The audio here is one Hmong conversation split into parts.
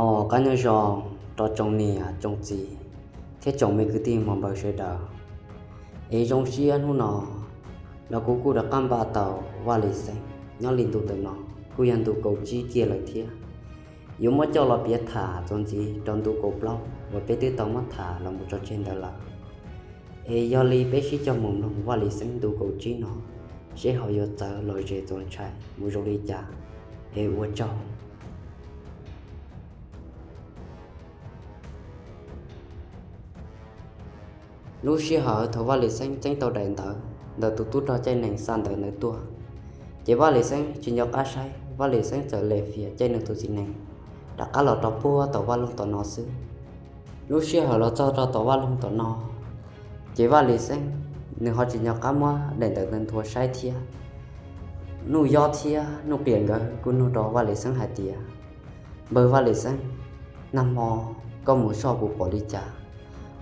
Ua qab nyob zoo rau tsoom niam tsoom txiv thiab tsoom me kwv tij muam npawg sawv daws. Es zoo siab hnub no los kuv kuj rov qab npaj tau Vaj Lis Xeeb nyob li ntu ntawm no kuj yog ntu kaum tsib kiag lawm thiab. Yuav muab coj los piav tham txuas ntxiv rau ntu kaum plaub uas peb twb tau muab tham los mus tso tseg ntawd lawm. Es yog li peb sib coj mus mloog Vaj Lis Xeeb ntu kaum tsib no, seb ho yuav txawv los zem txaus ntshai mus zoo li cas. Es ua tsaug. Lub sij hawm thaum Vaj Lis Xeeb txeeb tau daim ntawv ntawm tus tub rog caij nees xa ntawv ntawd tuaj, ces Vaj Lis Xeeb tsis nco qab saib, Vaj Lis Xeeb txawm lem fias caij nws tus txiv nees rov qab los rau puag tom vaj loog tom no xwb. Lub sij hawm los txog rau tom vaj loog tom no, ces Vaj Lis Xeeb nws ho tsis nco qab muab daim ntawv ntawd nthuav saib thiab. Nuj Yob thiab Nuj Qias nkawd kuj nug rau Vaj Lis Xeeb hais tias, Npawg Vaj Lis Xeeb, nag hmo koj mus soj puas pom li cas?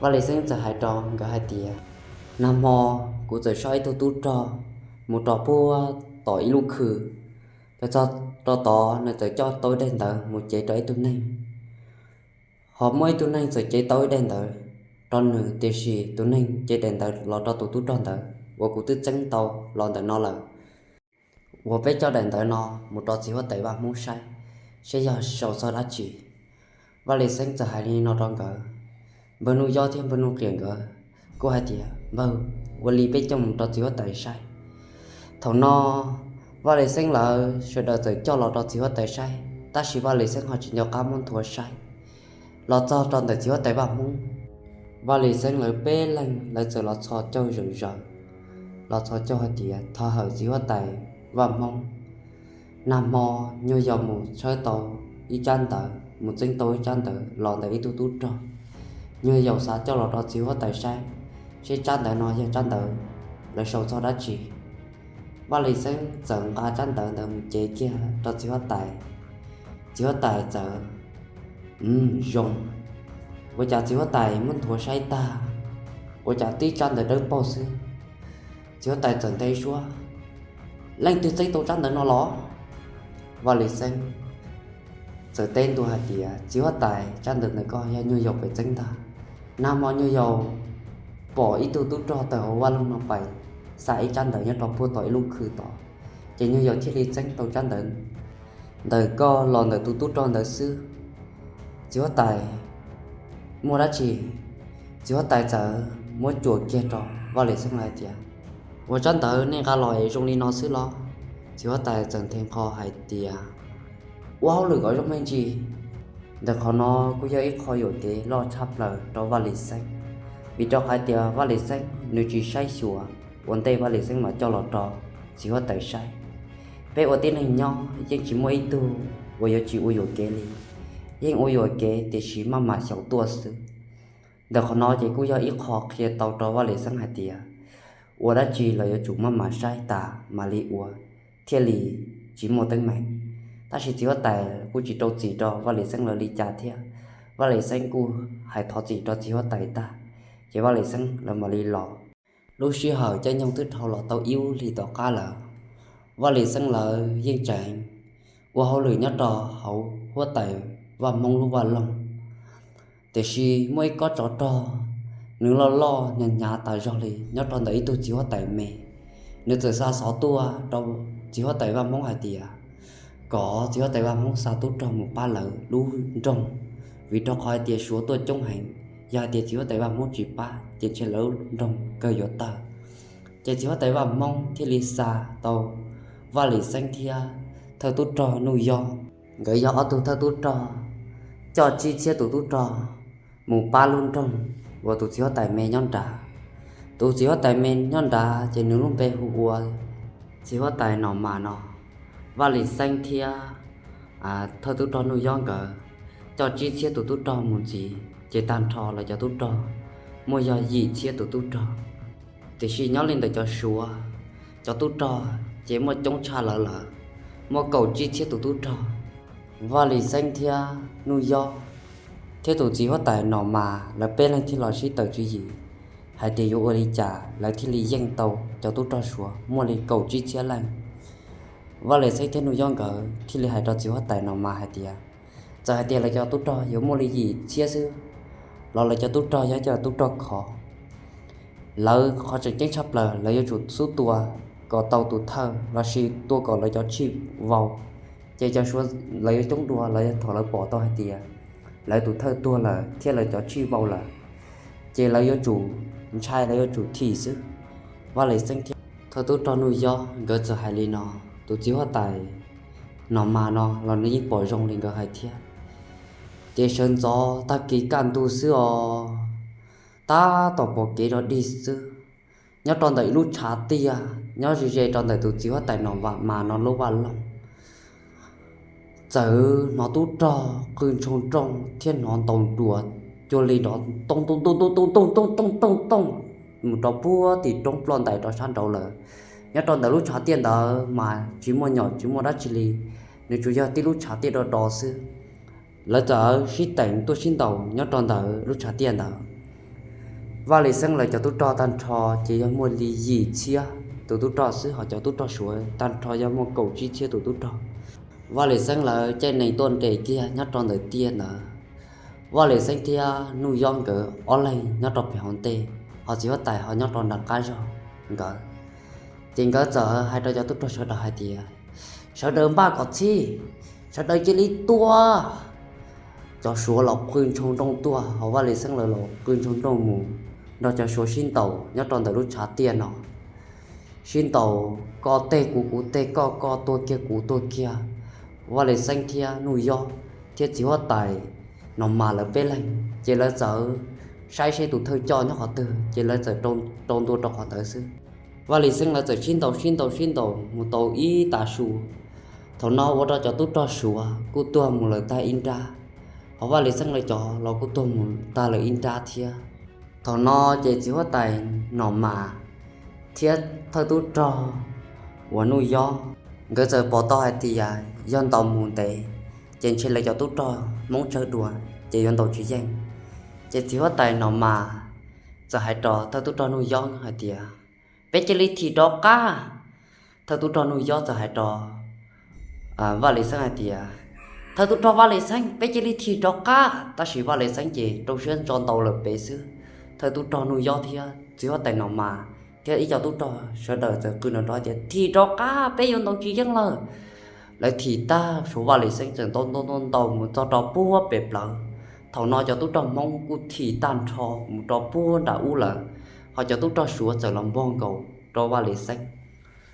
Vaj Lis Xeeb txawm hais rau nkawd hais tias, Nag hmo kuv txawm soj ib tug tub rog mus rau puag tom ib lub khw, txog rau tod nws txawm coj tau ib daim ntawv mus cev rau ib tug neeg. Ho muaj ib tug neeg txawm cev tau ib daim ntawv rau nws, tiam sis tus neeg cev daim ntawv los rau tus tub rog ntawd uas kuv twb txeeb tau los ntawm no lawm, uas peb coj daim ntawv no mus rau txiv huab tais Vaj Hmoob saib, saib yog sau txog dab tsi. Vaj Lis Xeeb txawm hais li no rau nkawd. Npawg Nuj Yob thiab Npawg Nuj Qias nkawd kuj hais tias, Npawg, ua li peb coj mus rau txiv huab tais saib. Thaum no Vaj Lis Xeeb lawv sawv daws txawm coj los rau txiv huab tais saib, tab sis Vaj Lis Xeeb ho tsis nco qab muab nthuav saib. Los txog rau ntawm txiv huab tais Vaj Hmoob, Vaj Lis Xeeb lawv peb leeg lawv txawm los txhos caug zawm zaws, los txhos caug hais tias, Thov hawm txiv huab tais Vaj Hmoob, nag hmo nyuag yaus mus tshawb tau ib tsab ntawv, mus txeeb tau ib tsab ntawv los ntawm ib tug tub rog. Nyuag yaus xav coj los rau txiv huab tais saib, seb tsab ntawv no yog tsab ntawv lawv sau txog dab tsi. Vaj Lis Xeeb txawm nqa tsab ntawv ntawd mus cev kiag rau txiv huab tais. Txiv huab tais txawm, Zoo, ua cas txiv huab tais muab nthuav saib tag, ua cas tib tsab ntawv dawb paug xwb? Txiv huab tais txawm nte suab, Leej twg txeeb tau tsab ntawv no los? Vaj Lis Xeeb txawm teb ntua hais tias, Txiv huab tais, tsab ntawv ntawm koj yog nyuag yaus pem txeeb ntag. Nag hmo nyuag yaus pom ib tug tub rog tawm hauv vaj loog no pais xa ib tsab ntawv nyob rau puag tom ib lub khw tod, ces nyuag yaus thiaj li txeeb tau tsab ntawv ntawm koj los ntawm tus tub rog ntawd xwb. Txiv huab tais, muaj dab tsi? Txiv huab tais txawm muab cuam kiag rau Vaj Lis Xeeb lawv hais tias, Ua tsab ntawv nej nqa los es zoo li no xwb los? Txiv huab tais txawm nthe nqho hais tias, Ua hauj lwm kom zoo me ntsis. Ntawm qhov no kuj yog ib qho yuam kev loj tshaj plaws rau Vaj Lis Xeeb, vim rau qhov tias Vaj Lis Xeeb nws tsis saib xyuas ua ntej Vaj Lis Xeeb mam coj los rau txiv huab tais saib. Peb ua tib neeg nyob yeej tsis muaj ib tug uas yuav tsis ua yuam kev li, yeej ua yuam kev tiam sis maj mam xyaum tuaj xwb. Ntawm qhov no ces kuj yog ib qho qhia tau rau Vaj Lis Xeeb hais tias, ua dab tsi los yuav tsum maj mam saib tas mam li ua thiaj li tsis muaj teeb meem. Tab sis txiv huab tais kuj tsis rau txim rau Vaj Lis Xeeb lawv li cas thiab. Vaj Lis Xeeb kuj hais thov txim rau txiv huab tais tag, ces Vaj Lis Xeeb lawv mam li los. Lub sij hawm caij nyoog twb dhau los tau ib lub hlis tom qab lawm, Vaj Lis Xeeb lawv yeej tseem ua hauj lwm nyob rau hauv huab tais Vaj Hmoob lub vaj loog. Tiam sis muaj ib kob tsov rog, nws loj loj hnyav hnyav tas zog li nyob rau ntawm ib tug txiv huab tais me. Nws txawm xa xov tuaj rau txiv huab tais Vaj Hmoob hais tias kom txiv huab tais Vaj Hmoob xa tub rog mus pab lawv lub nroog, vim rau qhov hais tias Suav tuaj coob heev, yog hais tias txiv huab tais Vaj Hmoob tsis pab ces ntshe lawv lub nroog kawg yuav tawg. Ces txiv huab tais Vaj Hmoob thiaj li xa tau Vaj Lis Xeeb thiab thawj tub rog Nuj Yob, nkawd yog ob tug thawj tub rog coj tsib txhiab tus tub rog mus pab lub nroog uas tus txiv huab tais me nyob nrad. Tus txiv huab tais me nyob nrad ces nws lub npe hu ua txiv huab tais Nom Mas no. Vaj Lis Xeeb thiab thawj tub rog Nuj Yob nkawd coj tsib txhiab tus tub rog mus ntxiv, ces tag nrho lawv cov tub rog muaj yog yim txhiab tus tub rog. Tiam sis nyob li ntawm cov Suav, cov tub rog ces muaj coob tshaj lawv lawm, muaj kaum tsib txhiab tus tub rog. Vaj Lis Xeeb thiab Nuj Yob thiab tus txiv huab tais Nom Mas lawv peb leeg thiaj los sib tawm tswv yim hais tias yuav ua li cas lawv thiaj li yeej tau cov tub rog Suav muaj li kaum tsib txhiab leej. Vaj Lis Xeeb thiab Nuj Yob nkawd thiaj li hais rau txiv huab tais Nom Mas hais tias, Txawm hais tias lawv cov tub rog yuav muaj li yim txhiab xwb los lawv cov tub rog yog cov tub rog khov. Lawv qhov tseem ceeb tshaj plaws lawv yuav tsum xub tua kom tau tus thawj lossis tua kom lawv cov tshij vau. Ces cov Suav lawv yuav coob dua, lawv yog thaum lawv pom tau hais tias lawv tus thawj tuag lawm thiab lawv cov tshij vau lawm, ces lawv yuav tsum ntshai, lawv yuav tsum thim xwb. Vaj Lis Xeeb thiab thawj tub rog Nuj Yob nkawd txawm hais li no, tus txiv huab tais Nom Mas no los nws yeej pom zoo li nkawd hais thiab. Ces sawv ntxov tag kis kaj ntug xwb os, tab tom pom kev rov dig xwb, nyob rau ntawm ib lub tshav tiaj nyob ze ze rau ntawm tus txiv huab tais Nom Mas no lub vaj loog, txawm hnov tub rog qw ntshoo nrooj thiab hnov ntaus nruas cuag li nrov tooj tooj tooj tooj tooj tooj tooj tooj tooj tooj mus rau puag tim roob ploj ntais rau sab nraud lawm. Nyob rau ntawm lub tshav tiaj ntawd mas tsis muaj nyom tsis muaj dab tsi li, nws tsuas yog tib lub tshav tiaj do do xwb. Lawv txawm sib teem tuaj sib ntaus nyob rau ntawm lub tshav tiaj ntawd. Vaj Lis Xeeb lawv cov tub rog tag nrho ces yog muaj li yim txhiab tus tub rog xwb, ho cov tub rog Suav tag nrho yog muaj kaum tsib txhiab tus tub rog. Vaj Lis Xeeb lawv caij nees tuaj nres kiag nyob rau ntawm tiaj ntawd. Vaj Lis Xeeb thiab Nuj Yob nkawd ob leeg nyob rau pem hauv ntej, ho txiv huab tais ho nyob rau nram qab zog nkawd. Ces nkawd txawm hais rau cov tub rog sawv daws hais tias, sawv daws npaj kom txhij, sawv daws cia li tua. Cov Suav los qw ntshoo nrooj tuaj, ho Vaj Lis Xeeb lawv los qw ntshoo nrooj mus nrog cov Suav sib ntaus nyob rau ntawm lub tshav tiaj no. Sib ntaus koj tej kuv kuv tej koj, koj tuag kiag kuv tuag kiag. Vaj Lis Xeeb thiab Nuj Yob thiab txiv huab tais Nom Mas lawv peb leeg ces lawv txawm saib seb tus thawj coj nyob qhov twg ces lawv txawm rau ntua rau qhov ntawd xwb. Vaj Lis Xeeb lawv txawm sib ntaus sib ntaus sib ntaus mus tau ib tav su. Thaum no ua rau cov tub rog Suav kuj tuag mus lawm tag ib nrab, ho Vaj Lis Xeeb lawv cov los kuj tuag mus tag lawm ib nrab thiab. Thaum no ces txiv huab tais Nom Mas thiab thawj tub rog uas Nuj Yob, nkawd txawm pom tau hais tias yog ntaus mus ntev ces ntshe lawv cov tub rog Hmoob tsawg dua ces yuav ntaus tsis yeej. Ces txiv huab tais Nom Mas txawm hais rau thawj tub rog Nuj Yob hais tias, peb cia li thim rov qab. Thawj tub rog Nuj Yob txawm hais rau Vaj Lis Xeeb hais tias, thawj tub rog Vaj Lis Xeeb, peb cia li thim rov qab. Tab sis Vaj Lis Xeeb ces rau siab ntso ntaus lawm pem xwb. Thawj tub rog Nuj Yob thiab txiv huab tais Nom Mas thiab ib co tub rog sawv daws txawm qw nrov nrov tias, thim rov qab, peb yuav ntaus tsis yeej lawm. Lawv thim tag, suav Vaj Lis Xeeb txawm ntaus ntaus ntaus ntaus mus txog rau puag pem plawv. Thaum no cov tub rog Hmoob kuj thim tag nrho mus rau puag nram ub lawm, ho cov tub rog Suav txawm los npog nkaus rau Vaj Lis Xeeb.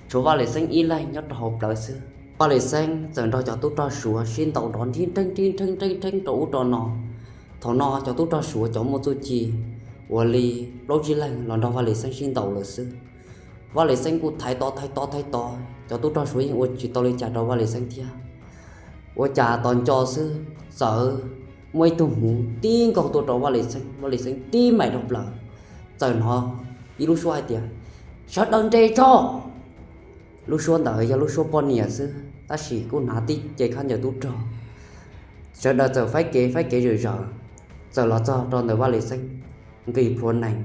Tshuav Vaj Lis Xeeb ib leeg nyob rau hauv plawv xwb. Vaj Lis Xeeb txawm nrog cov tub rog Suav sib ntaus nrov nrhib nrheeb nrhib nrheeb nrheeb rau ub rau no. Thaum no cov tub rog Suav cov muaj txuj ci uas li plaub tsib leeg los nrog Vaj Lis Xeeb sib ntaus lawm xwb. Vaj Lis Xeeb kuj thaiv tod thaiv tod thaiv tod, cov tub rog Suav yeej ua tsis tau li cas rau Vaj Lis Xeeb thiab. Ua cas tos nco xwb txawm muaj ib tug hmuv tib nkaug tuaj rau Vaj Lis Xeeb, Vaj Lis Xeeb tib maim rau plawv, txawm hnov ib lub suab hais tias, sawv daws nres tso. Lub suab ntawd yog lub suab poj niam xwb tab sis kuj hnav tib ce khaub ncaws tub rog. Sawv daws txawm faib kev faib kev zawm zaws, txawm los txog rau ntawm Vaj Lis Xeeb, nqis plhuav nees.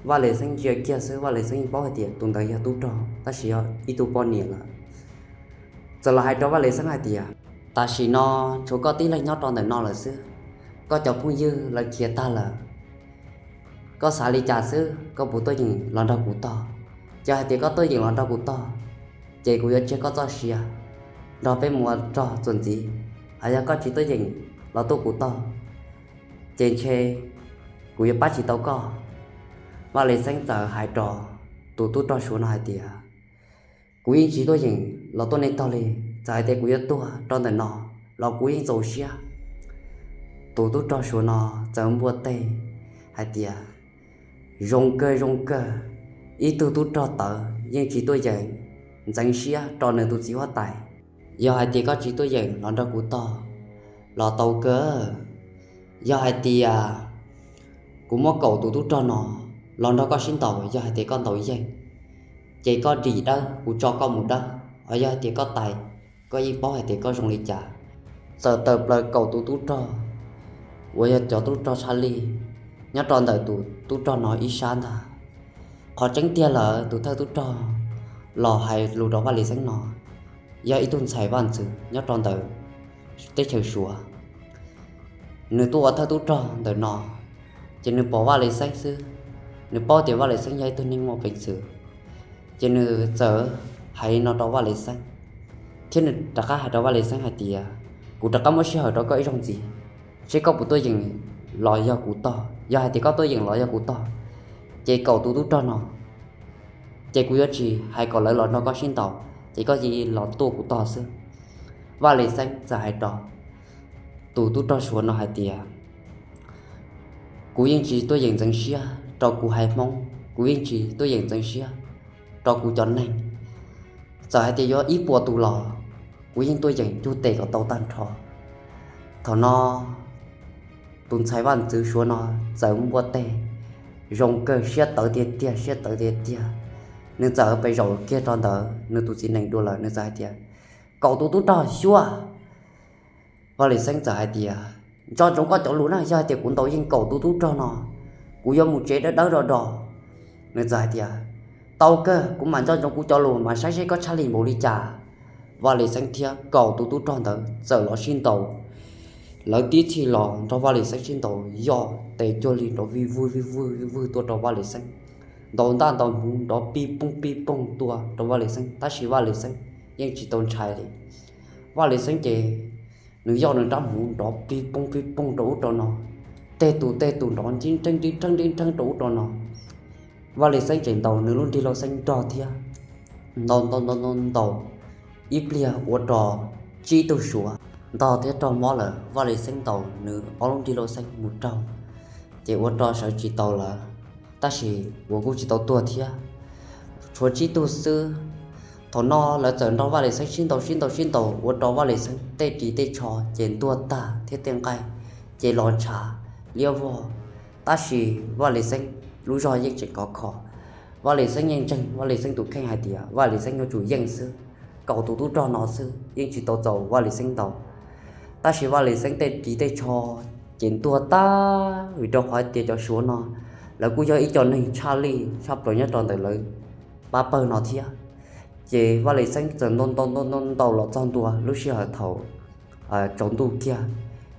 Vaj Lis Xeeb ntsia kiag xwb Vaj Lis Xeeb paub hais tias tus ntawd yog tub rog tab sis yog ib tug poj niam lawm. Txawm los hais rau Vaj Lis Xeeb hais tias, tam sim no tshuav koj tib leeg nyob rau ntawm no lawm xwb, koj cov phooj ywg lawv khiav tag lawm. Koj xav li cas xwb, koj puas tuaj yeem los nrog kuv tog? Yog hais tias koj tuaj yeem los nrog kuv tog, ces kuv yuav tseg koj txoj sia nrog peb mus ua rog txuas ntxiv. Hos yog koj tsis tuaj yeem los tuaj kuv tog, ces ntshe kuv yuav pab tsis tau koj. Vaj Lis Xeeb txawm hais rau tus tub rog Suav no hais tias, kuv yeej tsis tuaj yeem los tuaj nej tog li, txawm hais tias kuv yuav tuag rau ntawm no los kuv yeej txaus siab. Tus tub rog Suav no txawm npuaj teg hais tias, zoo kawg zoo kawg, ib tug tub rog tawv yeej tsis tuaj yeem ntxeev siab rau nws tus txiv huab tais. Yog hais tias koj tsis tuaj yeem los nrog kuv tog los tau kawg. Yog hais tias kuv muab kaum tus tub rog no los nrog koj sib ntaus, yog hais tias koj ntaus yeej, ces koj dim dawb kuv tso koj mus dawb, hos yog hais tias koj tais, koj yeej paub hais tias koj zoo li cas. Txawm tawm plaws kaum tus tub rog uas yog cov tub rog tshaj lij nyob rau ntawm tus tub rog no ib sab ntag. Qhov tseeb tiag lawm tus thawj tub rog los hais lus rau Vaj Lis Xeeb no yog ib tug ntxhais vaj ntxwv nyob rau ntawm teb chaws Suav. nws tuaj ua thawj tub rog ntawm no, ces nws pom Vaj Lis Xeeb xwb, nws paub tias Vaj Lis Xeeb yog ib tug neeg muaj peev xwm, ces nws txawm hais no rau Vaj Lis Xeeb, thiab nws rov qab hais rau Vaj Lis Xeeb hais tias, kuv rov qab muab sij hawm rau koj ib zaug ntxiv, seb koj puas tuaj yeem los yog kuv tog. Yog hais tias koj tuaj yeem los yog kuv tog, ces kaum tus tub rog no, ces kuv yuav tsis hais kom lawv los nrog koj sib ntaus, ces koj cia li los tuaj kuv tog xwb. Vaj Lis Xeeb txawm hais rau tus tub rog Suav no hais tias, kuv yeej tsis tuaj yeem ntxeev siab rau kuv haiv Hmoob, kuv yeej tsis tuaj yeem ntxeev siab rau kuv cov neeg. Txawm hais tias yuav ib puas tus los, kuv yeej tuaj yeem cug tes kom tau tag nrho. Thaum no tus ntxhais vaj ntxwv Suav no txawm npuaj teg zoo kawg, siab tawv tiag tiag, siab tawv tiag tiag. Nws txawm pes zaum kiag rau ntawm nws tus txiv nees dua lawm, nws txawm hais tias, kaum tus tub rog xyuas. Vaj Lis Xeeb txawm hais tias, nco ntsoov koj cov lus na, yog hais tias kuv ntaus yeej kaum tus tub rog no, kuv yuav mus tsev dawb dawb do do. Nws txawm hais tias, tau kawg, kuv mam nco ntsoov kuv cov lus mas saib seb koj tshaj lij npaum li cas. Vaj Lis Xeeb thiab kaum tus tub rog ntawd txawm los sib ntaus. Lawv tib txhij los nrog Vaj Lis Xeeb sib ntaus, yoj tes cuag li nrov vij vwg vij vwg vij vwg tuaj rau Vaj Lis Xeeb, ntaus ntaj ntaus hmuv nrov pij pooj pij pooj tuaj rau Vaj Lis Xeeb, tab sis Vaj Lis Xeeb yeej tsis tau ntshai li. Vaj Lis Xeeb ces nws yoj nws rab hmuv nrov pij pooj pij pooj rau ub rau no, tej tus tej tus nrov nrib nreeb nrib nreeb nrib nreeb rau ub rau no. Vaj Lis Xeeb tseem ntaus nws lub nrig lauj xeeb nrog thiab, ntaus ntaus ntaus ntaus ntaus ib pliag ua rau tsib tug Suav ntog thiab raug mob lawm. Vaj Lis Xeeb ntaus nws ob lub nrig lauj xeeb mus raug, ces ua rau sawv tsis tau lawm, tab sis uas kuj tsis tau tuag thiab, tshuav tsib tug xwb. Thaum no lawv txawm nrog Vaj Lis Xeeb sib ntaus sib ntaus sib ntaus ua rau Vaj Lis Xeeb tej ris tej tsho ces ntuag tag thiab tej nqaij ces los ntshav liab vog. Tab sis Vaj Lis Xeeb lub zog yeej tseem khov kho. Vaj Lis Xeeb yeej ntseeg Vaj Lis Xeeb tus kheej hais tias Vaj Lis Xeeb yuav tsum yeej xwb, kaum tus tub rog no xwb yeej tsis tau txaus Vaj Lis Xeeb ntaus. Tab sis Vaj Lis Xeeb tej ris tej tsho ces ntuag tag, vim rau qhov hais tias cov Suav no lawv kuj yog ib co neeg tshaj lij tshaj plaws nyob rau ntawm lawv pab pawg no thiab. Ces Vaj Lis Xeeb txawm ntaus ntaus ntaus ntaus ntaus los txog ntua lub sij hawm thaum tsaus ntuj kiag,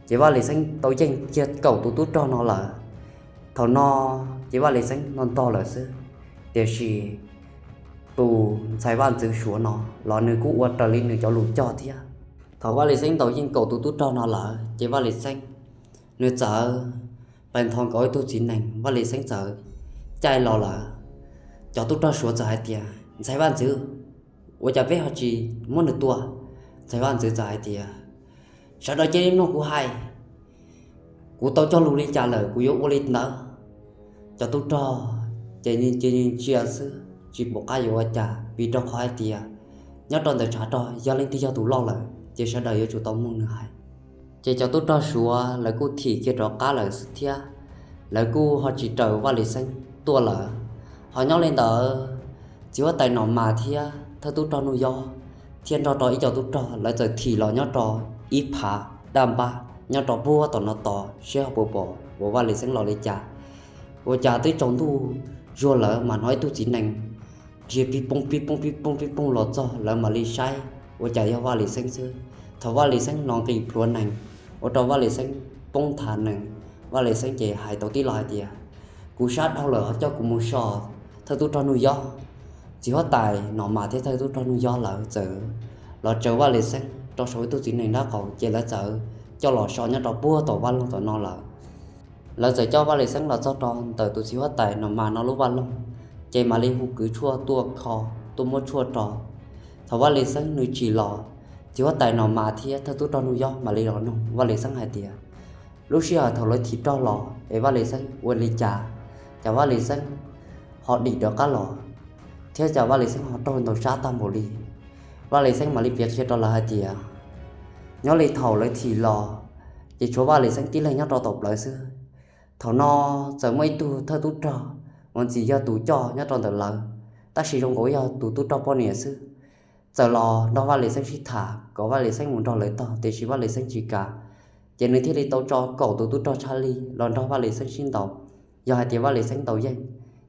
ces Vaj Lis Xeeb tau yeej kiag kaum tus tub rog no lawm. Thaum no ces Vaj Lis Xeeb no ntog lawm xwb, tiam sis tus ntxhais vaj ntxwv Suav no los nws kuj ua raws li nws cov lus cog thiab. Thaum Vaj Lis Xeeb ntaus yeej kaum tus tub rog no lawm ces Vaj Lis Xeeb nws txawm pais nthos nkaus ib tug txiv nees, Vaj Lis Xeeb txawm caij los lawm. Cov tub rog Suav txawm hais tias, ntxhais vaj ntxwv, ua cas peb ho tsis muab nws tua? Ntxhais vaj ntxwv txawm hais tias, sawv daws cia li mloog kuv hais, kuv tau cog lus li cas lawm kuv yuav ua li ntawd. Cov tub rog ces cia li ntsia xwb tsis pom qab yuav ua cas, vim rau qhov hais tias nyob rau ntawm tshav rog yog leej twg yog tus loj lawm ces sawv daws yuav tsum tau mloog nws hais. Ces cov tub rog Suav lawv kuj thim kiag rov qab lawm xwb thiab, lawv kuj ho tsis raws Vaj Lis Xeeb tuaj lawm. Ho nyob li ntawd, txiv huab tais Nom Mas thiab thawj tub rog Nuj Yob thiab nrog rau ib co tub rog lawv txawm thim los nyob rau ib phav daj npab nyob rau puag tom no tos seb ho puas pom uas Vaj Lis Xeeb los li cas. Ua cas twb tsaus ntuj zuag lawm mas hnov ib tug txiv nees nrhiav pij pooj pij pooj pij pooj pij pooj los txog, lawv mam li saib ua cas yog Vaj Lis Xeeb xwb. Thaum Vaj Lis Xeeb los nqis plhuav nees, ua rau Vaj Lis Xeeb poob nthav nees, Vaj Lis Xeeb ces hais tau tib lo hais tias, kuv sab dhau lawm, coj kuv mus so thawj tub rog Nuj Yob. Txiv huab tais Nom Mas thiab thawj tub rog Nuj Yob lawv txawm los tsaws Vaj Lis Xeeb rau saum ib tug txiv nees nraub qaum, ces lawv txawm coj los so nyob rau puag tom vaj loog tom no lawm. Lawv txawm coj Vaj Lis Xeeb los txog rau ntawm tus txiv huab tais Nom Mas no lub vaj loog, ces mam li hu kwv tshuaj tuaj kho, tuaj muab tshuaj rau. Thaum Vaj Lis Xeeb nws tsim los, txiv huab tais Nom Mas thiab thawj tub rog Nuj Yob mam li los nug Vaj Lis Xeeb hais tias, lub sij hawm thaum lawv thim rog los es Vaj Lis Xeeb ua li cas, cas Vaj Lis Xeeb ho dim rov qab los, thiab cas Vaj Lis Xeeb ho raug ntaus sab tag npaum li. Vaj Lis Xeeb mam li piav qhia rau lawv hais tias, nyob li thaum lawv thim los, ces tshuav Vaj Lis Xeeb tib leeg nyob rau tom plawv xwb. Thaum no txawm muaj ib tug thawj tub rog uas ntxim yog tus coj nyob rau ntawm lawv, tab sis zoo nkaus yog tus tub rog poj niam xwb, txawm los nrog Vaj Lis Xeeb sib tham kom Vaj Lis Xeeb mus nrog lawv tog, tiam sis Vaj Lis Xeeb tsis kam. Ces nws thiaj li tau tso kaum tus tub rog tshaj lij los nrog Vaj Lis Xeeb sib ntaus. Yog hais tias Vaj Lis Xeeb ntaus yeej,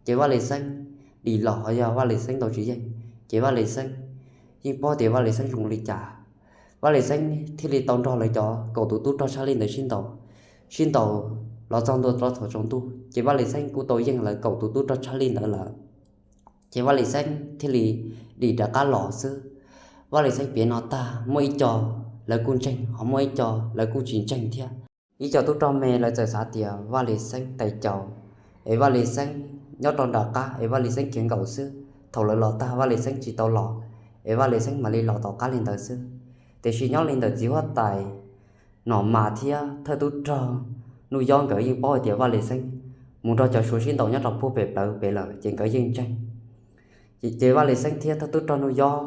ces Vaj Lis Xeeb dim los, ho yog Vaj Lis Xeeb ntaus tsis yeej, ces Vaj Lis Xeeb yeej paub tias Vaj Lis Xeeb zoo li cas. Vaj Lis Xeeb thiaj li tau nrog lawv cov kaum tus tub rog tshaj lij ntawd sib ntaus. sib ntaus los txog ntua rau thaum tsaus ntuj ces Vaj Lis Xeeb kuj tau yeej lawv kaum tus tub rog tshaj lij ntawd lawm. Ces Vaj Lis Xeeb thiaj li dim rov qab los xwb. Vaj Lis Xeeb piav no tag, muaj ib co lawv kuj ntseeg, ho muaj ib co lawv kuj tsis ntseeg thiab. Ib co tub rog me lawv txawm xav tias Vaj Lis Xeeb tais caus, es Vaj Lis Xeeb nyob rau nram qab es Vaj Lis Xeeb khiav nkaum xwb, thaum lawv los tag Vaj Lis Xeeb tsis tau los, es Vaj Lis Xeeb mam li los tom qab li ntawd xwb. Tiam sis nyob li ntawm txiv huab tais Nom Mas thiab thawj tub rog Nuj Yob nkawd yeej paub hais tias Vaj Lis Xeeb mus nrog cov Suav sib ntaus nyob rau puag pem plawv pem lawm ces nkawd yeej ntseeg. Ces Vaj Lis Xeeb thiab thawj tub rog Nuj Yob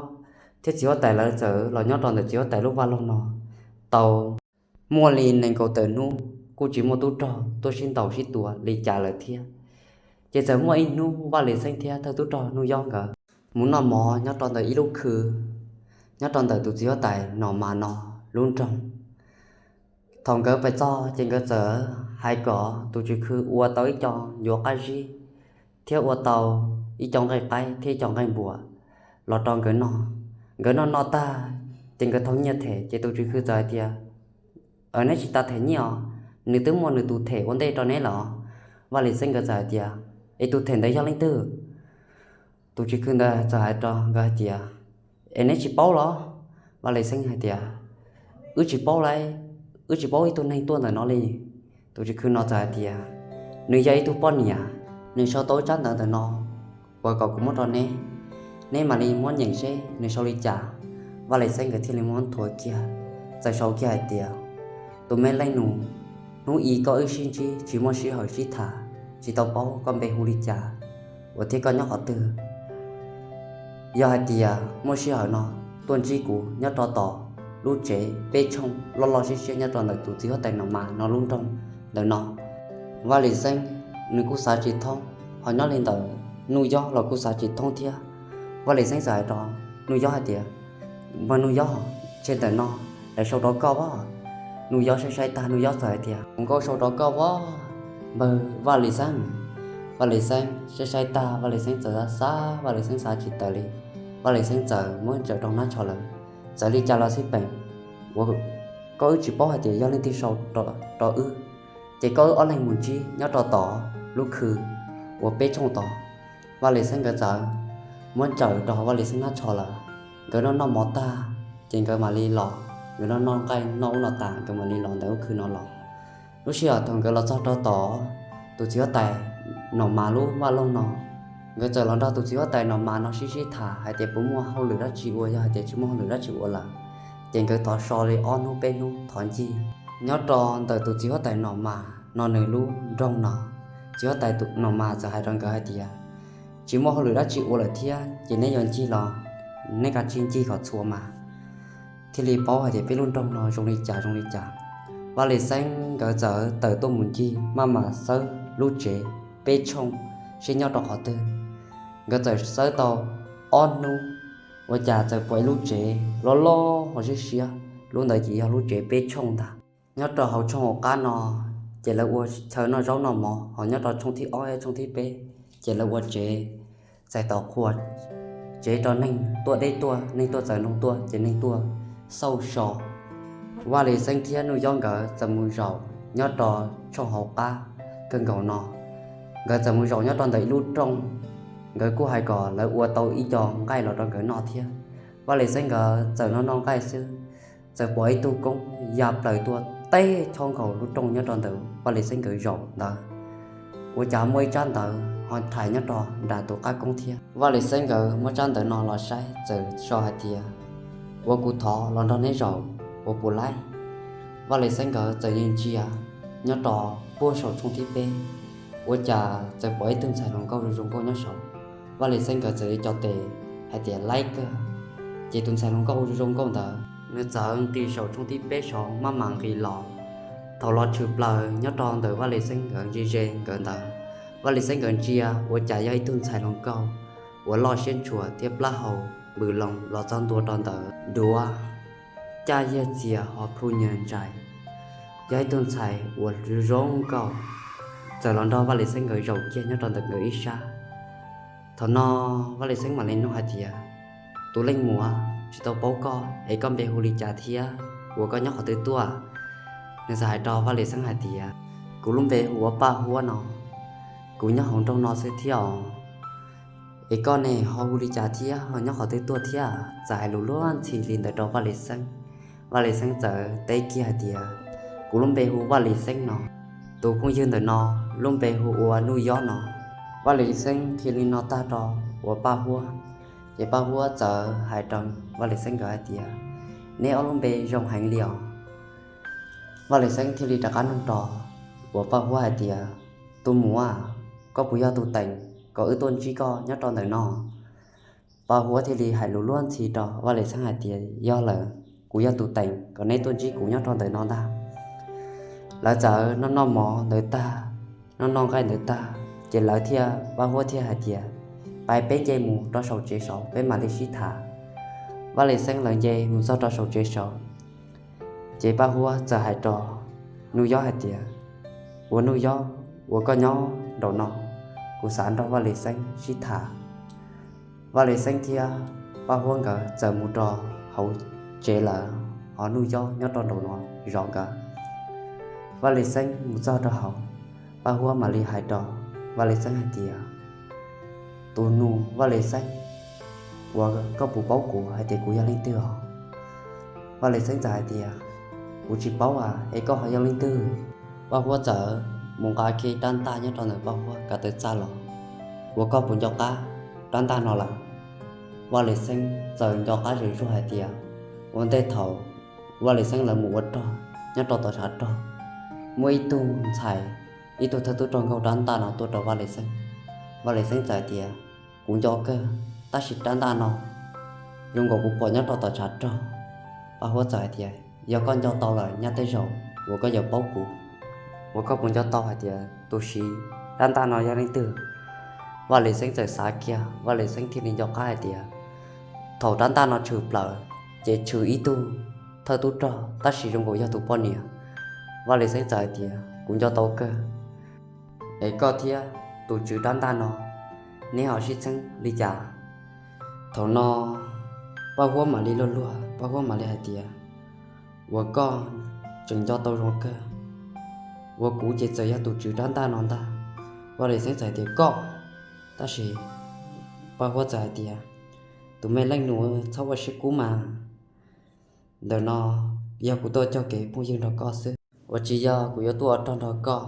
thiab txiv huab tais lawv txawm los nyob rau ntawm txiv huab tais lub vaj loog no tau muaj li nees nkaum tawm hnub kuj tsis muaj tub rog tuaj sib ntaus sib tua li cas lawm thiab. Ces txawm muaj ib hnub Vaj Lis Xeeb thiab thawj tub rog Nuj Yob nkawd mus noj mov nyob rau ntawm ib lub khw nyob rau ntawm tus txiv huab tais Nom Mas no lub nroog. Thaum nkawd pais txog ces nkawd txawm hais kom tus tswv khw ua tau ib co ncuav qab zib thiab ua tau ib co nqaij qaib thiab ib co nqaij npua los rau nkawd noj. Nkawd noj noj tag ces nkawd thau nyiaj them ces tus tswv khw txawm hais tias, Neb tsis tas them nyiaj os, nws twb muaj nws tus them ua ntej rau neb lawm. Vaj Lis Xeeb nkawd txawm hais tias, Es tus them ntawd yog leej twg? Tus tswv khw ntawd txawm hais rau nkawd hais tias, Es neb tsis paub los? Vaj Lis Xeeb hais tias, Wb tsis paub lauj, wb tsis paub ib tug neeg tuaj ntawm no li. Tus tswv khw no txawm hais tias, Nws yog ib tug poj niam, nws sau tau tsab ntawv ntawm no uas kom kuv muab rau neb, neb mam li muab nyeem seb nws sau li cas. Vaj Lis Xeeb nkawd thiaj li muab nthuav kiag, txawm sau kiag hais tias, Tus me leej nus, hnub i koj wb sib ntsib tsis muaj sij hawm sib tham, tsis tau paub koj npe hu li cas uas thiab koj nyob qhov twg. Yog hais tias muaj sij hawm no tuaj ntsib kuv nyob rau tom lub tsev peb tshooj loj loj siab siab nyob rau ntawm tus txiv huab tais Nom Mas no lub nroog ntawm no. Vaj Lis Xeeb nws kuj xav tsis thoob, ho nyob li ntawm Nuj Yob los kuj xav tsis thoob thiab. Vaj Lis Xeeb txawm hais rau Nuj Yob hais tias, Npawg Nuj Yob, tseg ntawm no, lawv sau rau koj as. Nuj Yob saib saib tag Nuj Yob txawm hais tias, Nkauj sau rau koj as, npawg Vaj Lis Xeeb. Vaj Lis Xeeb saib saib tag Vaj Lis Xeeb txawm xav, Vaj Lis Xeeb xav tsis tawm li. Vaj Lis Xeeb txawm muab ntsaws rau hnab tsho lawm, txawm li cas los xij peem uas koj wb tsis paub hais tias yog leej twg sau rau wb, ces koj wb ob leeg mus ntsib nyob rau tom lub khw uas peb tshooj tod. Vaj Lis Xeeb nkawd txawm muab ntsaws rau hauv Vaj Lis Xeeb hnab tsho lawm. Nkawd noj noj mov tag ces nkawd mam li los, nkawd noj noj nqaij noj ub no tas nkawd mam li los ntawm lub khw no los. Lub sij hawm thaum nkawd los txog rau tom tus txiv huab tais Nom Mas lub vaj loog no, nkawd txawm los nrog tus txiv huab tais Nom Mas no sib sib tham hais tias puas muaj hauj lwm dab tsi ua, yog hais tias tsis muaj hauj lwm dab tsi ua lawm ces nkawd thov so li ob hnub peb hnub thov ncig nyob rau ntawm tus txiv huab tais Nom Mas no nws lub nroog no. Txiv huab tais Nom Mas txawm hais rau nkawd hais tias, Tsis muaj hauj lwm dab tsi ua lawm thiab ces neb yuav ncig los neb kav tsij ncig kom txhua mas thiaj li paub hais tias peb lub nroog no zoo li cas zoo li cas. Vaj Lis Xeeb nkawd txawm tawm tuaj mus ncig maj mam xawb lub tsev peb tshooj seb nyob rau qhov twg. Nkawd txawm xawb tau ob hnub, ua cas txawm pom ib lub tsev loj loj ho siab siab, lub ntawd ces yog lub tsev peb tshooj ntag. Nyob rau hauv tshooj hauv qab no ces lawv ua chaw noj zaub noj mov, ho nyob rau tshooj thib ob tshooj thib peb ces lawv ua tsev txais tom qhua, tsev rau neeg tuaj deb tuaj, neeg tuaj txais ntoo tuaj ces neeg tuaj xauj so. Vaj Lis Xeeb thiab Nuj Yob nkawd txawm mus zaum nyob rau tshooj hauv qab kawg nkaus no. Nkawd txawm mus zaum nyob rau ntawm ib lub rooj, nkawd kuj hais kom lawv ua tau ib co nqaij los rau nkawd noj thiab. Vaj Lis Xeeb nkawd txawm noj noj nqaij xwb, txawm pom ib tug koob ya plaws tuaj teb chob nkaus lub rooj nyob rau ntawm Vaj Lis Xeeb nkawd zaum ntawd. Ua cas muaj ib tsab ntawv ho rhais nyob rau nram tus qab koob thiab. Vaj Lis Xeeb nkawd muab tsab ntawv no los saib txawm so hais tias, Ua kuv thov los nrog neb zaum ua puas laib? Vaj Lis Xeeb nkawd txawm yeej ntsia nyob rau puag saum tshooj thib peb, ua cas txawm pom ib tug ntxhais hluas nkauj zoo zoo nkauj nyob saud. Vaj Lis Xeeb nkawd txawm yuav co tes hais tias laib kawg, ces tus ntxhais hluas nkauj zoo zoo nkauj ntawd nws txawm nqis saum tshooj thib peb saud maj mam nqis los. Thaum los tshwm plaws nyob rau ntawm Vaj Lis Xeeb nkawd ntsia ze nkawd ntawd, Vaj Lis Xeeb nkawd ntsia ua cas yog ib tug ntxhais hluas nkauj uas loj siab ntshua thiab plaub hau npws loo los txog ntua rau ntawm duav, caj yiag txias ho plhu nyias ntsais. Yog ib tug ntxhais uas zoo zoo nkauj txawm los nrog Vaj Lis Xeeb nkawd zaum kiag nyob rau ntawm nkawd ib sab. Thaum no Vaj Lis Xeeb mam li nug hais tias, Tus leej muam, tsis tau paub koj es koj npe hu li cas thiab uas koj nyob qhov twg tuaj? Nws txawm hais rau Vaj Lis Xeeb hais tias, kuv lub npe hu ua Paj Huab no, kuv nyob hauv nroog no xwb thiab os. Es koj ne ho hu li cas thiab, ho nyob qhov twg tuaj thiab? Txawm hais lus luag ntxhi li ntawd rau Vaj Lis Xeeb. Vaj Lis Xeeb txawm teb kiag hais tias, kuv lub npe hu Vaj Lis Xeeb no, tus phooj ywg ntawm no lub npe hu ua Nuj Yob no. Vaj Lis Xeeb qhia li no tag rau uas Paj Huab, ces Paj Huab txawm hais rau Vaj Lis Xeeb nkawd hais tias, neb ob lub npe zoo heev li os. Vaj Lis Xeeb thiaj li rov qab nug rau uas Paj Huab hais tias, tus muam, koj puas yog tus teem kom wb tuaj ntsib koj nyob rau ntawm no? Paj Huab thiaj li hais lus luag ntxhi rau Vaj Lis Xeeb hais tias, yog lawm, kuv yog tus teem kom neb tuaj ntsib kuv nyob rau ntawm no ntag. Lawv txawm noj noj mov ntawd tag, noj noj nqaij ntawd tag, ces lawv thiaj, Paj Huab thiaj hais tias, pais peb nce mus rau saum tsev saud peb mam li sib tham. Vaj Lis Xeeb lawv nce mus txog rau saum tsev saud, ces Paj Huab txawm hais rau Nuj Yob hais tias, uas Nuj Yob, uas koj nyob nraum no, kuv xav nrog Vaj Lis Xeeb sib tham. Vaj Lis Xeeb thiab Paj Huab nkawd txawm mus rau hauv tsev lawm, ho Nuj Yob nyob rau nraum no zov nkawd. Vaj Lis Xeeb mus txog rau hauv, Paj Huab mam li hais rau Vaj Lis Xeeb hais tias, tus nus Vaj Lis Xeeb, uas koj puas paub kuv hais tias kuv yog leej twg os? Vaj Lis Xeeb txawm hais tias, kuv tsis paub as, es koj ho yog leej twg? Paj Huab txawm mus nqa kiag rab ntaj nyob rau ntawm Paj Huab ko taw txaj los, uas koj puas nco qab rab ntaj no lawm? Vaj Lis Xeeb txawm nco qab zem zuag hais tias, ua ntej thaum Vaj Lis Xeeb lawv mus ua rog nyob rau tom tshav rog, muaj ib tug ntxhais, ib tug thawj tub rog nkaug rab ntaj no tuaj rau Vaj Lis Xeeb. Vaj Lis Xeeb txawm hais tias, kuv nco kawg, tab sis rab ntaj no zoo nkaus kuv pom nyob rau tom tshav rog. Paj Huab txawm hais tias, yog koj nco tau lawm nyaj tej zaum uas koj yuav paub kuv, uas koj puas nco tau hais tias tus siv rab ntaj no yog leej twg? Vaj Lis Xeeb txawm xav kiag, Vaj Lis Xeeb thiaj li nco qab hais tias, thaum rab ntaj no tshwm plaws, ces tshwm ib tug thawj tub rog, tab sis zoo nkaus yog tus poj niam. Vaj Lis Xeeb txawm hais tias, kuv nco tau kawg, es koj thiab tus tswv rab ntaj no, neb ho sib txheeb li cas? Thaum no Paj Huab mam li luag luag, Paj Huab mam li hais tias, uas koj tseem nco tau zoo kawg, uas kuv ces txawm yog tus tswv rab ntaj no ntag. Vaj Lis Xeeb txawm hais tias, koj, tab sis Paj Huab txawm hais tias, tus me leej nus, txhob ua siab kub mas, ntawm no yog kuv tuaj cog kev phooj ywg nrog koj xwb, uas tsis yog kuv yuav tuaj ua rog nrog koj.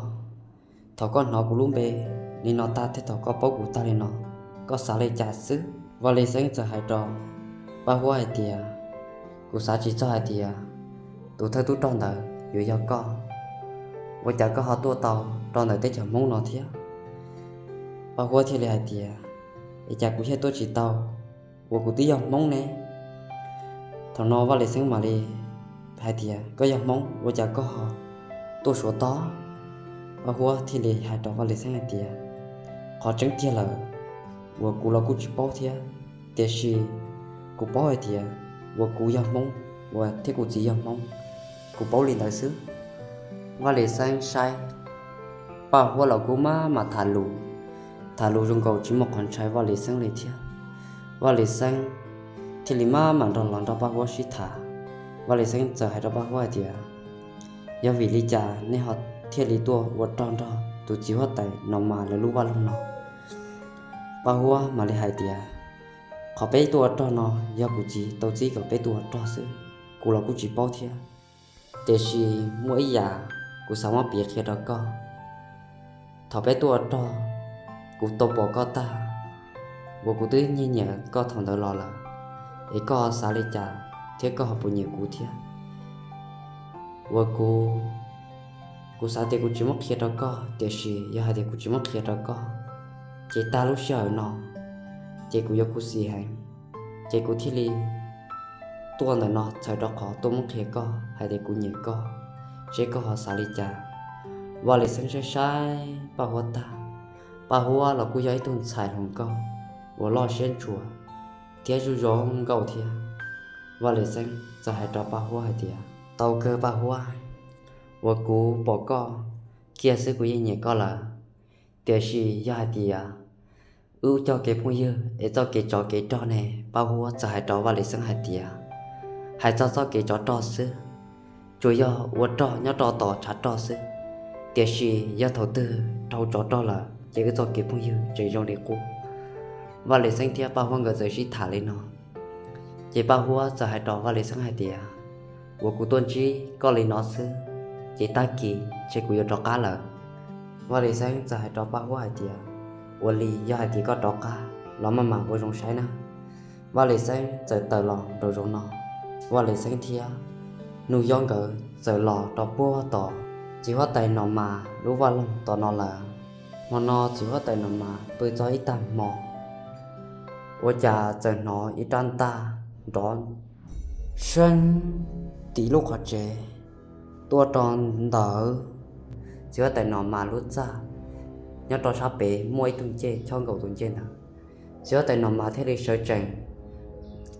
Thaum koj hnov kuv lub npe li no tag thiab thaum koj paub kuv tag li no, koj xav li cas xwb? Vaj Lis Xeeb txawm hais rau Paj Huab hais tias, kuv xav tsis txog hais tias tus thawj tub rog ntawd yuav yog koj, ua cas koj ho tuaj tau rau ntawm teb chaws Hmoob no thiab? Paj Huab thiaj li hais tias, es cas kuv thiaj tuaj tsis tau, uas kuv twb yog Hmoob ne? Thaum no Vaj Lis Xeeb mam li hais tias, koj yog Hmoob ua cas koj ho tuaj Suav tog? Paj Huab thiaj li hais rau Vaj Lis Xeeb hais tias, qhov tseeb tiag lawm, uas kuv los kuj tsis paub thiab, tiam sis kuv paub hais tias uas kuv yog Hmoob, uas thiab kuv txiv yog Hmoob, kuv paub li ntawd xwb. Vaj Lis Xeeb saib Paj Huab los kuj maj mam tham lus, tham lus zoo nkaus tsis muaj qhov ntshai Vaj Lis Xeeb li thiab. Vaj Lis Xeeb thiaj li maj mam nrog los nrog Paj Huab sib tham. Vaj Lis Xeeb txawm hais rau Paj Huab hais tias, yog vim li cas nej ho thiaj li tuaj ua rog nrog tus txiv huab tais no mas lawv lub vaj loog no? Paj Huab mam li hais tias, qhov peb tuaj ua rog no yog kuv txiv tau txib kom peb tuaj ua rog xwb, kuv los kuj tsis paub thiab. Tiam sis muaj ib yam kuv xav muab piav qhia rau koj. Thaum peb tuaj ua rog, kuv tau pom koj tag, uas kuv twb nyiag nyiam koj thaum ntawd los lawm, es koj xav li cas thiab koj ho puas nyiam kuv thiab? Uas kuv, kuv xav tias kuv tsis muab qhia rau koj, tiam sis yog hais tias kuv tsis muab qhia rau koj, ces tag lub sij hawm no, ces kuv yuav khuv xim heev, ces kuv thiaj li tuaj ntawm no txhawm rau qhov tuaj muab qhia koj hais tias kuv nyiam koj, seb koj ho xav li cas. Vaj Lis Xeeb saib saib Paj Huab tag, Paj Huab los kuj yog ib tug ntxhais hluas nkauj uas loj siab ntshua thiab zuj zoo nkauj thiab. Vaj Lis Xeeb txawm hais rau Paj Huab hais tias, tau kawg Paj Huab, uas kuv pom koj kiag xwb kuv yeej nyiam koj lawm, tiam sis yog hais tias wb cog kev phooj ywg es txoj kev tsov kev rog ne? Paj Huab txawm hais rau Vaj Lis Xeeb hais tias, hais txog txoj kev tsov rog xwb, tsuas yog ua rog nyob rau tom tshav rog xwb. Tiam sis yog thaum twg dhau tsov rog lawm ces wb txoj kev phooj ywg tseem zoo li qub. Vaj Lis Xeeb thiab Paj Huab nkawd txawm sib tham li no, ces Paj Huab txawm hais rau Vaj Lis Xeeb hais tias, Uas kuv tuaj ntsib koj li no xwb, ces tag kis ces kuv yuav rov qab lawm. Vaj Lis Xeeb txawm hais rau Paj Huab hais tias, Ua li yog hais tias koj rov qab los maj mam ua zoo saib na. Vaj Lis Xeeb txawm tawm los nraum zoov no, Vaj Lis Xeeb thiab Nuj Yob nkawd txawm los rau puag tom txiv huab tais Nom Mas lub vaj loog tom no lawm. Hmo no txiv huab tais Nom Mas pw txog ib tag hmo, ua cas txawm hnov ib rab ntaj nrov seeb tim lub qhov tsev tuaj rau ntawm txiv huab tais Nom Mas lub txaj. Nyob rau sab pem muaj ib tug ncej chob nkaus tus ncej ntawd. Txiv huab tais Nom Mas thiaj li sawv tsees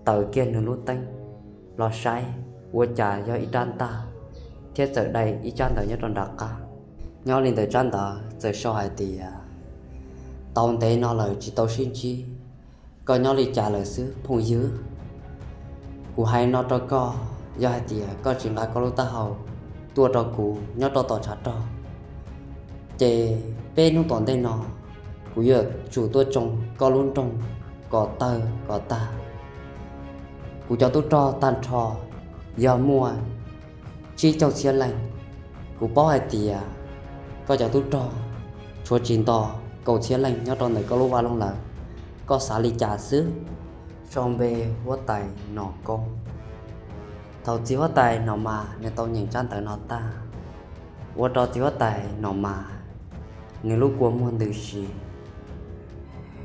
taws kiag nws lub teeb los saib, ua cas yog ib rab ntaj thiab txawm dai ib tsab ntawv nyob rau nram qab. Nyob li ntawm tsab ntawv txawm sau hais tias, Tau ntev no lawm tsis tau sib ntsib, koj nyob li cas lawm xwb phooj ywg? Kuv hais no rau koj, yog hais tias koj tsis nqa koj lub taub hau tuaj rau kuv nyob rau tom tshav rog, ces peb hnub tom ntej no kuv yuav tsum tuaj tsoo koj lub nroog kom tawg kom tag. Kuv cov tub rog tag nrho yog muaj tsib caug txhiab leej. Kuv paub hais tias koj cov tub rog tshuav tsis nto kaum txhiab leej nyob rau ntawm koj lub vaj loog lawm. Koj xav li cas xwb? Sau npe huab tais Nom Koob. Thaum txiv huab tais Nom Mas nws tau nyeem tsab ntawv no tag, ua rau txiv huab tais Nom Mas nws lub kua muag ntws si.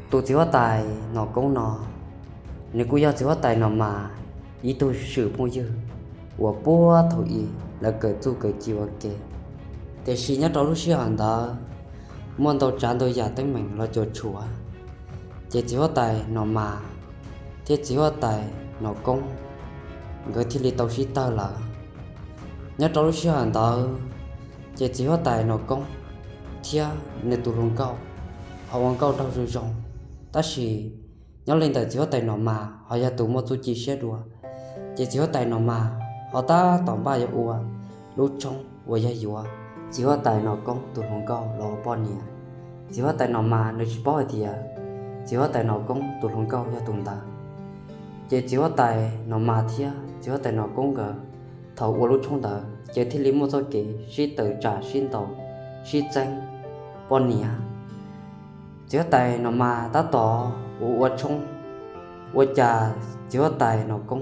Tus txiv huab tais Nom Koob no, nws kuj yog txiv huab tais Nom Mas ib tug swm phooj ywg uas puag thaum ub lawv kawm txuj kawm ci ua ke. Tiam sis nyob rau lub sij hawm ntawd muaj ntau tsav ntau yam teeb meem los cuam tshuam, ces txiv huab tais Nom Mas thiab txiv huab tais Nom Koob nkawd thiaj li tau sib tawg lawm. Nyob rau lub sij hawm ntawd, ces txiv huab tais Nom Koob thiab nws tus hluas nkauj ho ua nkauj nraug zoo zoo, tab sis nyob li ntawm txiv huab tais Nom Mas ho yog tus muaj txuj ci siab dua, ces txiv huab tais Nom Mas ho tab tom npaj yuav ua lub tshoob uas yog yuav txiv huab tais Nom Koob tus hluas nkauj los ua poj niam. Txiv huab tais Nom Mas nws tsis paub hais tias txiv huab tais Nom Koob tus hluas nkauj yog tus ntawd. Ces txiv huab tais Nom Mas thiab txiv huab tais Nom Koob nkawd thaum ua lub tshoob ntawd ces thiaj li muaj txoj kev sib tawm tsam sib ntaus sib txeeb poj niam. Txiv huab tais Nom Mas tab tom ua ua tshoob, ua cas txiv huab tais Nom Koob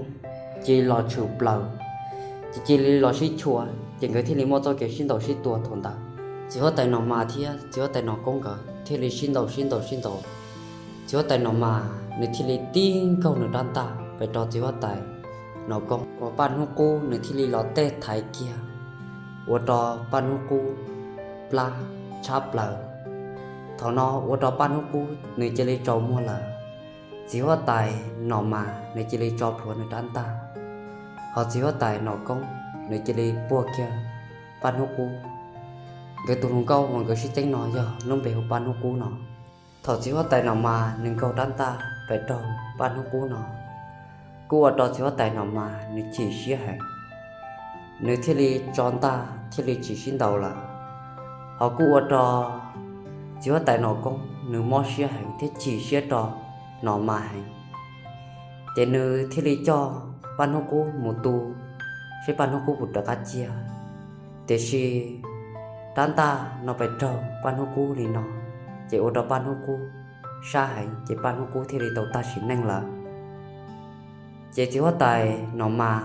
cia li los tshwm plaws, ces cia li los sib tshua, ces nkawd thiaj li muaj txoj kev sib ntaus sib tua thaum ntawd. Txiv huab tais Nom Mas thiab txiv huab tais Nom Koob nkawd thiaj li sib ntaus sib ntaus sib ntaus. Txiv huab tais Nom Mas nws thiaj li tib nkaug nws rab ntaj pes rau txiv huab tais Nom Koob, uas Paj Hnub Qub nws thiaj li los tej thaiv kiag, ua rau Paj Hnub Qub plab tshab plaws. Thaum no ua rau Paj Hnub Qub nws cia li tsaus muag lawm. Txiv huab tais Nom Mas nws cia li tso plhuav nws rab ntaj, hos txiv huab tais Nom Koob nws cia li puag kiag Paj Hnub Qub. Nkawd tus hluas nkauj uas nkawd sib txeeb no yog lub npe hu Paj Hnub Qub no. Thaum txiv huab tais Nom Mas nws nkaug rab ntaj pes rau Paj Hnub Qub no, kuj ua rau txiv huab tais Nom Mas nws chim siab heev, nws thiaj li tso ntaj thiaj li tsis sib ntaus lawm. Hos kuj ua rau txiv huab tais Nom Koob nws mob siab heev thiab chim siab rau Nom Mas heev, ces nws thiaj li coj Paj Hnub Qub mus tu seb Paj Hnub Qub puas rov qab ciaj. Tiam sis rab ntaj no pes raug Paj Hnub Qub li no, ces ua rau Paj Hnub Qub sab heev, ces Paj Hnub Qub thiaj li tau tag sim neej lawm. Ces txiv huab tais Nom Mas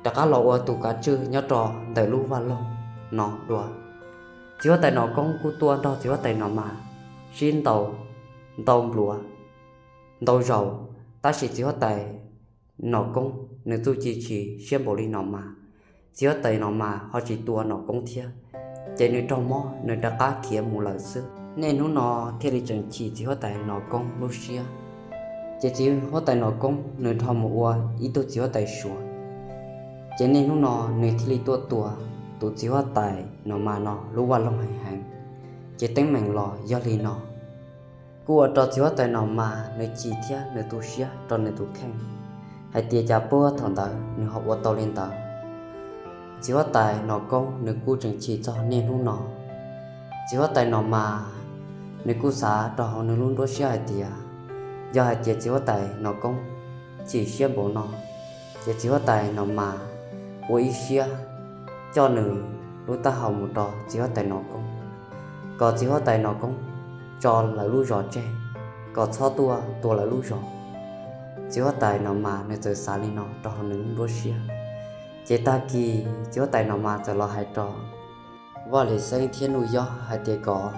rov qab los ua tus kav tswj nyob rau ntawm lub vaj loog no dua. Txiv huab tais Nom Koob kuj tuaj nrog txiv huab tais Nom Mas sib ntaus ntau npluav ntau zaus, tab sis txiv huab tais Nom Koob nws txuj ci tsis siab npaum li Nom Mas. Txiv huab tais Nom Mas ho tsis tua Nom Koob thiab, ces nws raug mob nws rov qab khiav mus lawm xwb. Niaj hnub no thiaj li tseem chim txiv huab tais Nom Koob lub siab. Ces txiv huab tais Nom Koob nws dhau mus ua ib tug txiv huab tais Suav, ces niaj hnub no nws thiaj li tuaj tua tus txiv huab tais Nom Mas no lub vaj loog heev heev, ces teeb meem los yog li no. Kuj ua rau txiv huab tais Nom Mas nws chim thiab nws tu siab rau nws tus kheej hais tias cas puag thaum ntawd nws ho ua tau li ntawd. Txiv huab tais Nom Koob nws kuj tseem chim txog niaj hnub no. Txiv huab tais Nom Mas nws kuj xav rau hauv nws lub nruab siab hais tias, yog hais tias txiv huab tais Nom Koob chim siab npaum no, ces txiv huab tais Nom Mas ua ib siab coj nws lub taub hau mus rau txiv huab tais Nom Koob, kom txiv huab tais Nom Koob tso lawv lub zos tseg, kom txhob tuaj tua lawv lub zos. Txiv huab tais Nom Mas nws txawm xav li no rau hauv nws lub nruab siab. Ces tag kis txiv huab tais Nom Mas txawm los hais rau Vaj Lis Xeeb thiab Nuj Yob hais tias kom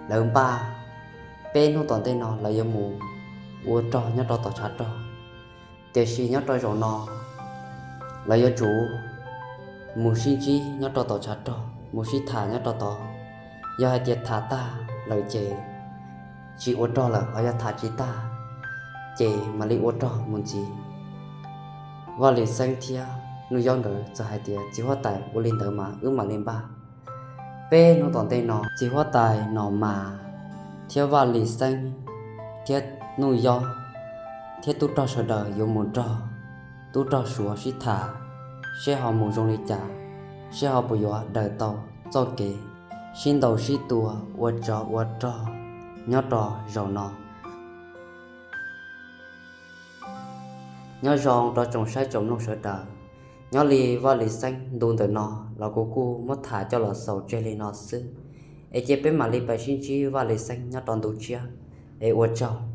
lawv npaj, peb hnub tom ntej no lawv yuav mus ua rog nyob rau tom tshav rog. Tiam sis nyob rau zaum no lawv yuav tsum mus sib ntsib nyob rau tom tshav rog, mus sib tham nyob rau tod. Yog hais tias tham tag lawm ces tsis ua rog lawm, ho yog tham tsis tag ces mam li ua rog mus ntxiv. Vaj Lis Xeeb thiab Nuj Yob nkawd txawm hais tias, txiv huab tais, ua li ntawd mas wb mam li npaj. Peb hnub tom ntej no txiv huab tais Nom Mas thiab Vaj Lis Xeeb thiab Nuj Yob thiab tub rog sawv daws yuav mus nrog tub rog Suav sib tham, seb ho mus zoo li cas, seb ho puas yuav daws tau txoj kev sib ntaus sib tua ua tsov ua rog nyob rau zaum no. Nyob zoo rau tsoom saib tsoom mloog sawv daws, nyob li Vaj Lis Xeeb ntu ntawm no los kuv kuj muab tham coj los xaus tseg li no xwb, es cia peb mam li pais sib ntsib Vaj Lis Xeeb nyob rau ntu tshiab, es ua tsaug.